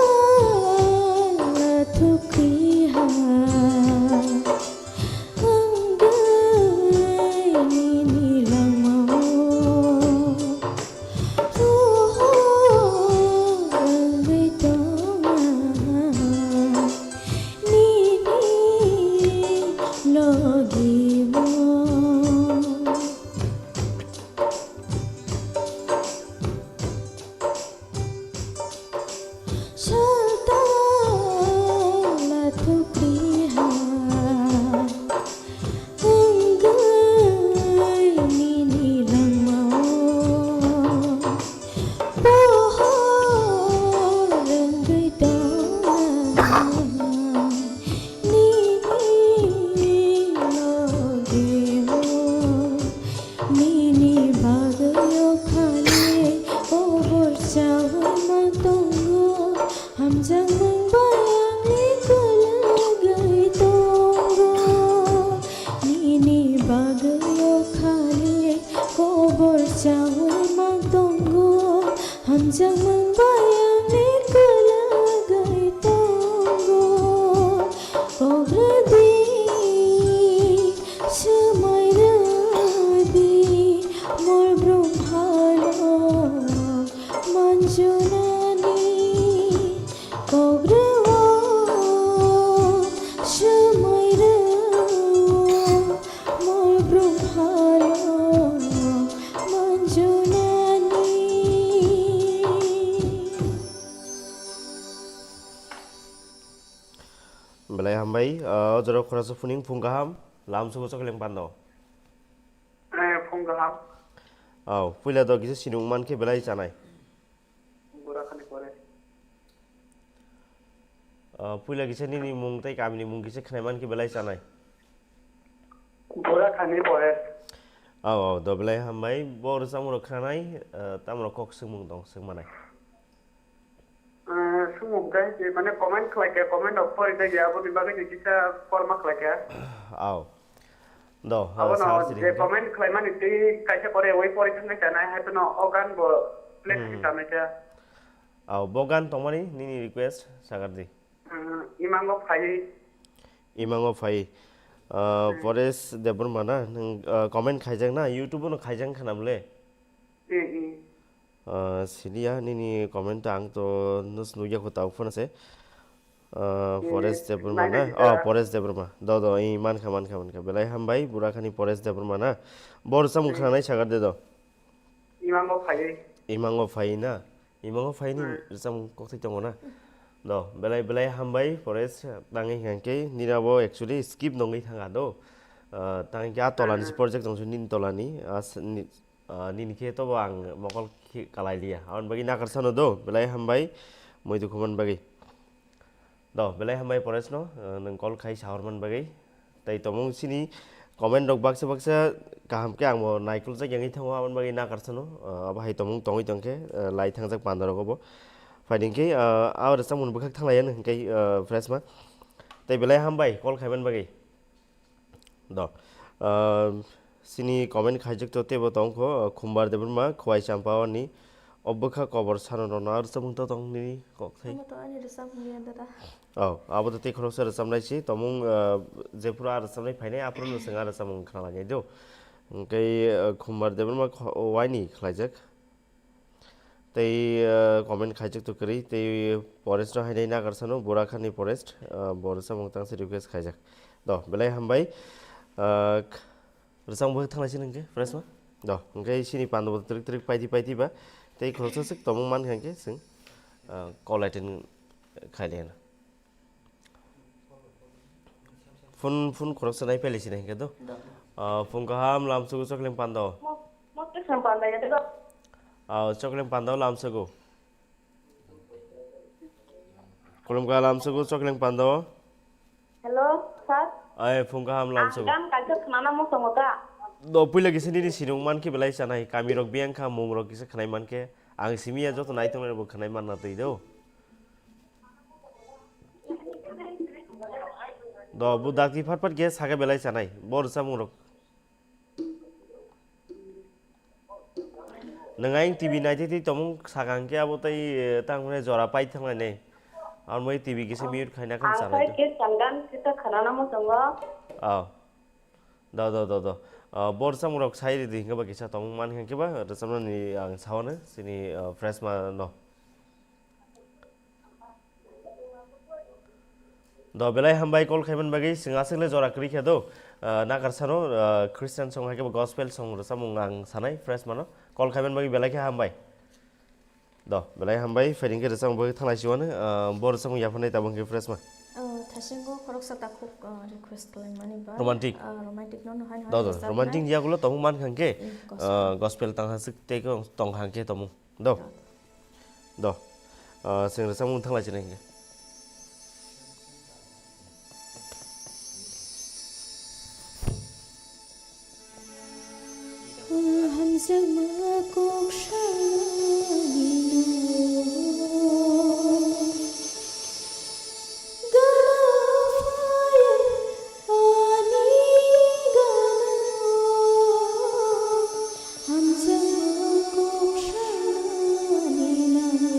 Saltala thukriha wngwi nini langmao. Oho, wngwi tongma nini logibo. Saltala thukriha wngwi nini langmao. Pohor wngwi tongma nini logibo. Nini bagwi o khali kobor chaui ma tongo, hamjakmung bai angni kwlwgwi tongo. Nini bagwi o khali kobor chaui ma tongo, hamjakmung bai angni kwlwgwi tongo. Kok rwdi, swmai rwdi, mol brum phalo manjunani. Kok rwo, swmai rwo, mol brum phalo manjunani. Belai hambai, ah, o jora khoroksa phuning phung kaham, lam sugo chokling pando. Eh, phung kaham. Au, puila do kisa sinung man khe belai chanai. Bora khani pore. Ah, puila kisa nini mung tei kamini mung kisa khnai man khe belai chanai. Bora khani pore. Au, au, do belai hambai, bo rwchapmung rok khnanai, ah, tamo rok kok swngmung tong swngmanai. Ah, sumuk dai je, mane comment khlai kha, comment rok pori dai ya, aboni bagwi ni kisa korma khlai kha. Au. Do, ah, Abono sir je siring comment khlai mani tei kaisa kore oi pori thangwi chanai, hai phano o gan bo play Hmm. khlai chanai kha. Au, bo gan tongmani nini request sagar di. Hmm, imango phai. Imango phai. Ah, Hmm. Paresh Debbarma na, nwng, ah, comment khaijak na, YouTube no khaijak khana bole? Hmm, hmm. Ah, siliya nini comment ang to nus nugya ko tau phone se. Ah, Yes, Paresh Debbarma na? Naina Oh, kita. Paresh Debbarma. Do, do, i mankha, mankha, mankha. Belai hambai, bura khani Paresh Debbarma na? Bor samung Hmm. khana nai sagar de do. Imango phai. Imango phai na? Imango phai ni Hmm. samung kokthai tongo na? Do, belai, belai hambai, Paresh, tangi hingke, nira bo actually skip nongwi thanga do. Ah, tangi ke a tola ni Hmm. project tong nini tola ni, as ni, Ah, nini khe tobo ang mokol khe kalai liya. Aboni bagwi nakarsa no do, belai hambai, muitu khumani bagwi. Do, belai hambai Paresh no, ah, nwng call khai sahormani bagwi. Tai tomung sini comment rok baksa baksa kaham khe ang bo naikolchak yangwi thango, aboni bagwi nakarsa no, ah, abo hai tomung tongwi tongkhe, ah, lai thangjak panda rogo bo. Phaidi khe, ah, a rwchapmung bwkhak thanglaiya hwnkhe, ah, fresh ma. Tai belai hambai call khaimani bagwi. Do. Ah, sini comment khaijak to tebo tongkho, ah, Khumbar Debbarma, Khwai Champawani. O bwkha kobor sano rwna aro samung to tong nini kok thai. Amo to ani rwchapmung ya dada. Oh, abo to tei khoroksa rwchapnai si, tomung, ah, jephuru a rwchapnai phainai, aphuru no chwng a rwchapmung khnalai nai do. Hwnkhe, ah, Khumbar Debbarma kho-, waini khlaijak. Tei, ah, comment khaijak to kwrwi, tei forest no hainai nagarsano, Borakhani forest, ah, bo rwchapmung tangse request khaijak. Do, belai hambai. Ah, k-, rwchapmung bo thangnaisini hwnkhe, fresh ma? Do, hwnkhe sini pando bo twrwk twrwk paidi paidi ba, tei khoroksa swk tongmung mankha hwnkhe chwng, ah, call attend khailaiano. Phone, phone khoroksa nai pele sini hwnkhe do. Do. Ah, phone kaham lamsugo Chokleng Pando. Mo, mo Chokleng Pando ya do. Ah, Chokleng Pando lamsugo. Khulumkha lamsugo Chokleng Pando. Hello, sir. Ai, phone kaham lamsugo. Ang gan kaisa khwnana muchungo ta. Do puila kisa nini sinung mankhe belai chanai. Kami rok biyang kha mung rok kisa khwnai mankhe. Ang simi ya joto nai tongnai bo khwnai manna twi do. Do, bo dakti phat phat khe sakhe belai chanai. Bo rwchapmung rok. Nwng ayang T V naitwi twi tongmung sakang khe abo tei, eh, tang hwnwi jora pai thanglainai. Amo T V kisa mute khaina khe Ang chanai sai do. Khe changan kisa khwnana muchungo. Oh. Do, do, do, do. Ah, bo rwchapmung rok sai ridi hwnkhe ba kisa tongmung mankha hwnkhe ba rwchapnani ang sawano chini, ah, fresh ma no. Do, belai hambai call khaiman bagwi, chwng aswk le jora kwrwi khe do, ah, nagarsano, ah, Christian song hai khe bo gospel song rwchapmung ang sanai, fresh mano. Call khaiman bagwi belai khe hambai. Do, belai hambai, phaiding khe rwchapmung bagwi thanglai siwano, ah, bo rwchapmung yapharnai tabuk khe fresh ma. Oh, thasingo khoroksa takhuk, ah, request khlaimani ba. Romantic. Ah, romantic no, no hai, no Do, hai do, rwchapnai. Romantic yagulo tongmung mankha hwnkhe, Eh, gospel. Ah, gospel tang haswk tei khe tong hwnkhe tongmung. Do. Do. Do. Ah, chwng rwchapmung thanglaichinai hwnkhe. Hamjakma kok sanani no. Gana phai ani gana. Hamjakma kok sanani naio.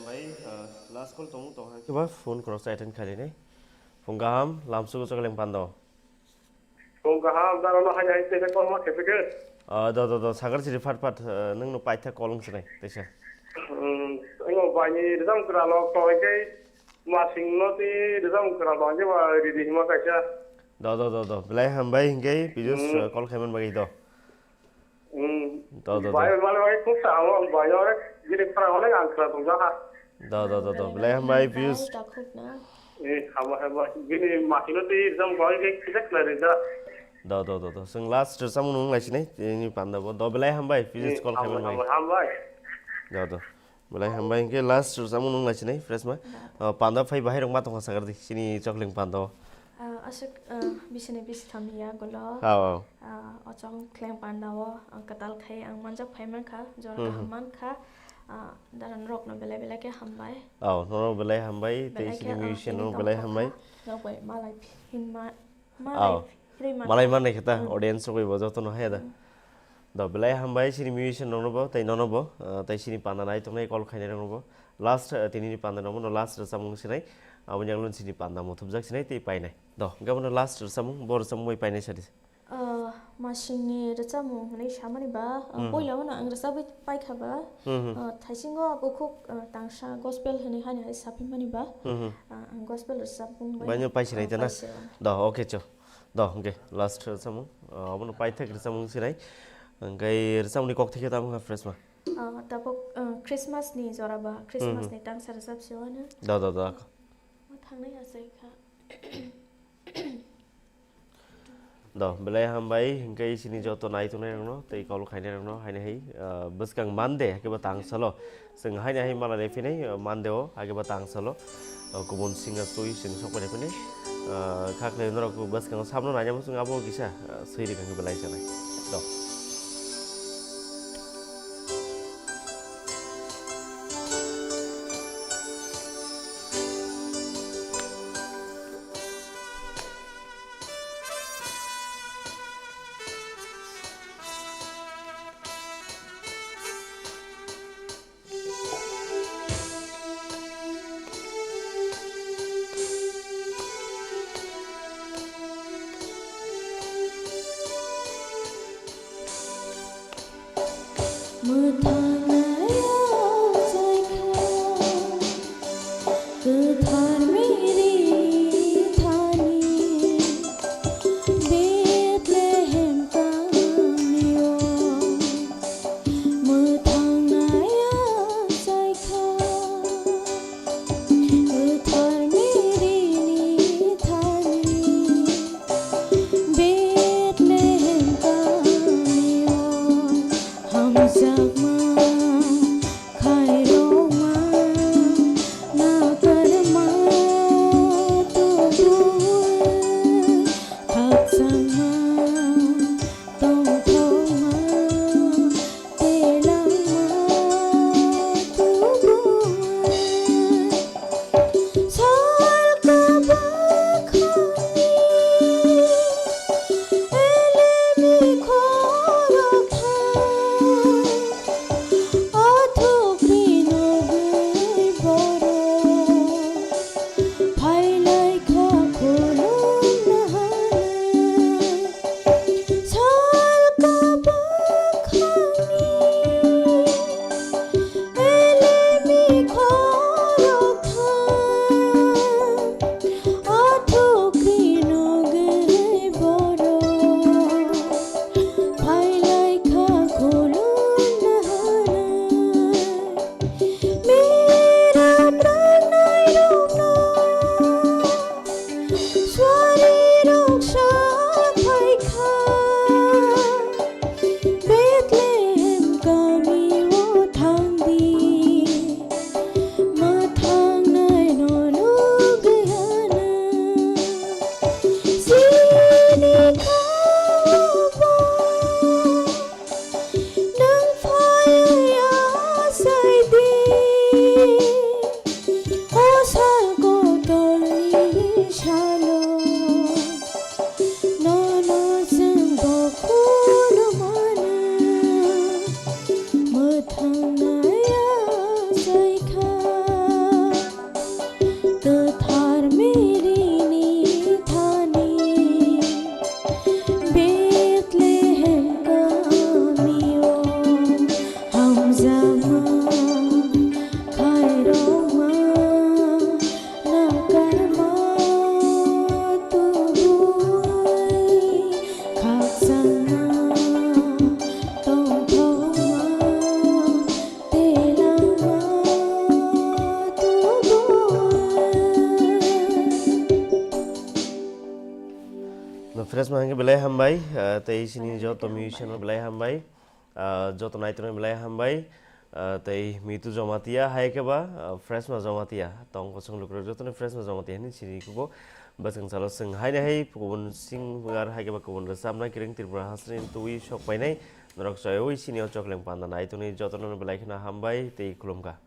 Bai, ah, last call tong tong hai. Kiba phone cross attend khalinai. Phung kaham, lamsugo chokleng pando. Phung kaham, daro no hai hai tesa call ma khepeke. Ah, do, do, do, sagar siri phat phat, ah, nung no paitha call wng sinai, tesa. Hmm, engo bai ni rijam kra lok to hai kai. Masing no ti rijam kra lok je ba ridi hima kaisa. Do, do, do, do. Belai hambai hingke, Piyush, Hmm. ah, call khaiman bagwi do. Hmm. Do, do, do. Bai, bai, bai, kung sa, amo, bai, bai, bini phrang onek ang khna tong jaha. Do, do, do, do. Belai hambai, Piyush. Takhuk na. Eh, hama, hama, bini masino twi jang bai, ke, kisa khlai ri ja. Do, do, do, do. Sing last samung nung lai sinai, ini panda bo. Do, belai hambai, Piyush Eh, call hama, khaiman bai. Hama, hambai. Do, do. Belai hambai, hingke last samung nung lai sinai, fresh ma. Do. Oh, panda phai bahai rok ma tongkha sagar di, sini chokleng panda o. Ah, aswk, ah, bisini bisi thamni ya golo. Hao, hao. Ah, ochong kleng panda o ang kwtal khai ang manjak phai mankha, jora Hmm, kaham hmm. mankha. Ah, dara norok no belai belai khe hambai. Ao, norok belai hambai, tei Belai sini khe, ah, musician tini rok belai tongthok hambai. Kha. Norok bai malai phin ma-, malai Ao. Phirwi mankha. Malai manai khe ta, Hmm. Audience rok bai bo joto no haya da. Hmm. Do, belai hambai sini musician rok no bo, tei nono bo, ah, tei sini panda nai tongnai call khainai rok no bo. Last, ah, tini ni panda no bo no last rwchapmung sinai, aboni yagulo sini panda muthupjak sinai tei painai. Do, hingke bono last rwchapmung, bo rwchapmung bai painai sadi. Ah, masingni rwchapmung hwnwi samani ba, ah, Hmm. Poila o no ang rwchapwi paikha ba, Hmm, hmm. Ah, thaisingo bukhuk, ah, tangsa gospel hwnwi hani hai saphimani ba, Hmm, hmm. Ah, ang gospel rwchapmung bai Baino no, paisi ah, nai tena? Paisi o. Do, okay, cho. Do, hingke last rwchapmung, ah, abono paithak rwchapmung sinai. Hingke rwchapmungni kok thikhe tamo kha fresh ma? Ah, tabuk, ah, Christmas ni jora ba, Christmas Hmm, hmm. Ni tangsa rwchap se wano. Do, do, do, ako. Ma thangnai asai kha. Do, belai hambai, hingke sini joto nai tongnai rokno, tei call khainai rokno, haini hai, ah, bwskang Monday, hake bo tang salo. Chwng haini hai mala de phinai, ah, Monday o, hake bo tang salo. Ah, kubun singa twi chwng sok pai de phinai. Ah, kha khlai norok bwskang samno naina bo chwng abo kisa, ah, swi rikha khe belai chanai. Do. Fresma hingke belai hambai, ah, tei sini joto musician no belai hambai, ah, joto naitorno belai hambai, ah, tei Mitu Jomatia hai khe ba, ah, Fresma Jomatia tong kosong lukurok jotono Fresma Jomatia hinwi sini kubo bwswng salo chwng haino hai kubun singer hai khe ba kubun rwchapna kiring Tripura hasini twi sok painai norok chaywi sini o chokleng panda naitonwi jotono belai kheno hambai tei khulumkha.